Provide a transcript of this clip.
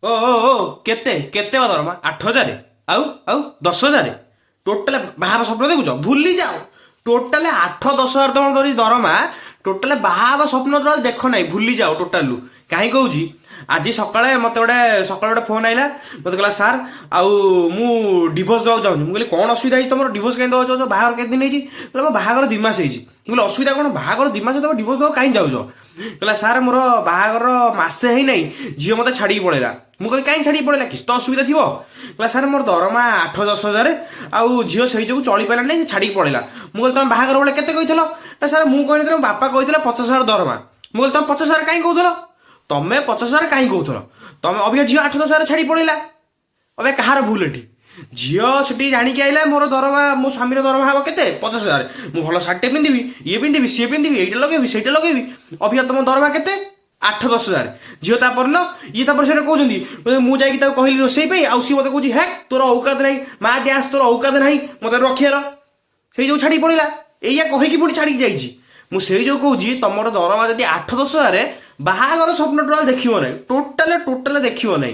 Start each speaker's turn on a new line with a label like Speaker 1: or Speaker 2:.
Speaker 1: ଓ ଓ ଓ କେତେ କେତେ ବା ଦରମା? 8,000 ଆଉ ଆଉ 10,000। ଟୋଟାଲ ବାହା ହେବା ସ୍ୱପ୍ନ ଦେଖୁଛ, ଭୁଲି ଯାଅ। ଟୋଟାଲ 8-10 ହଜାର ତମର ଧରି ଦରମା, ଟୋଟାଲ ବାହା ହେବା ସ୍ୱପ୍ନ ଟୋଟାଲ ଦେଖ ନାହିଁ, ଭୁଲି ଯାଅ ଟୋଟାଲୁ। କାହିଁ କହୁଛି, ଆଜି ସକାଳେ ମୋତେ ଗୋଟେ ସକାଳେ ଗୋଟେ ଫୋନ୍ ଆଇଲା। ମୋତେ କହିଲା, "ସାର୍, ଆଉ ମୁଁ ଡିଭୋର୍ସ ଦେବାକୁ ଚାହୁଁଛି।" ମୁଁ କହିଲି, "କ'ଣ ଅସୁବିଧା ହେଇଛି ତମର? ଡିଭୋର୍ସ କାହିଁ ଦେବାକୁ ଚାହୁଁଛ? ବାହାଘର କେତେ ଦିନ ହେଇଛି?" କହିଲା, "ମୋ ବାହାଘର 2 ମାସ ହେଇଛି।" ମୁଁ କହିଲି, "ଅସୁବିଧା କ'ଣ? ବାହାଘର 2 ମାସ, ତମେ ଡିଭୋର୍ସ ଦେବାକୁ କାହିଁ ଯାଉଛ?" କହିଲା, "ସାର୍, ମୋର ବାହାଘର ମାସେ ହେଇନାହିଁ, ଝିଅ ମୋତେ ଛାଡ଼ିକି ପଳେଇଲା।" ମୁଁ କହିଲି, "କାହିଁ ଛାଡ଼ିକି ପଳେଇଲା? କିଛି ତ ଅସୁବିଧା ଥିବ।" କହିଲା, "ସାର୍, ମୋର ଦରମା 8-10 ହଜାର ଆଉ ଝିଅ ସେଇ ଯୋଗୁଁ ଚଳିପାରିଲା ନାହିଁ, ସେ ଛାଡ଼ିକି ପଳେଇଲା।" ମୁଁ କହିଲି, "ତମେ ବାହାଘର ବେଳେ କେତେ କହିଥିଲ?" ନା ସାର୍, ମୁଁ କହିନଥିଲି, ମୋ ବାପା କହିଥିଲେ 50,000 ଦରମା। ମୁଁ କହିଲି, "ତମେ 50,000 କାହିଁ କହୁଥିଲ? ତମେ 50,000 କାହିଁ କହୁଥିଲ ତମେ? ଅବିକା ଝିଅ 8-10 ହଜାର ଛାଡ଼ି ପଳେଇଲା, ଅବେ କାହାର ଭୁଲ ଏଠି?" ଝିଅ ସେଠି ଜାଣିକି ଆଇଲା, ମୋର ଦରମା, ମୋ ସ୍ୱାମୀର ଦରମା ହବ କେତେ? 50,000। ମୁଁ ଭଲ ଶାର୍ଟଟେ ପିନ୍ଧିବି, ଇଏ ପିନ୍ଧିବି, ସିଏ ପିନ୍ଧିବି, ଏଇଟା ଲଗେଇବି, ସେଇଟା ଲଗେଇବି। ଅବିକା ତମ ଦରମା କେତେ? 8-10 ହଜାର। ଝିଅ ତାପରେ ନ ଇଏ ତାପରେ ସେଇଟା କହୁଛନ୍ତି, ମୁଁ ଯାଇକି ତାକୁ କହିଲି ରୋଷେଇ ପାଇଁ, ଆଉ ସିଏ ମୋତେ କହୁଛି, "ହେ, ତୋର ଔକାତ ନାହିଁ, ମା ଗ୍ୟାସ୍, ତୋର ଔକାତ ନାହିଁ ମୋତେ ରଖିବାର।" ସେଇ ଯୋଉ ଛାଡ଼ିକି ପଳେଇଲା। ଏଇଆ କହିକି ପୁଣି ଛାଡ଼ିକି ଯାଇଛି। ମୁଁ ସେଇ ଯୋଉ କହୁଛି, ତମର ଦରମା ଯଦି 8-10 ହଜାର, ବାହାଘର ସ୍ୱପ୍ନ ଟୋଟାଲ ଦେଖିବ ନାହିଁ, ଟୋଟାଲ ଟୋଟାଲ ଦେଖିବ ନାହିଁ।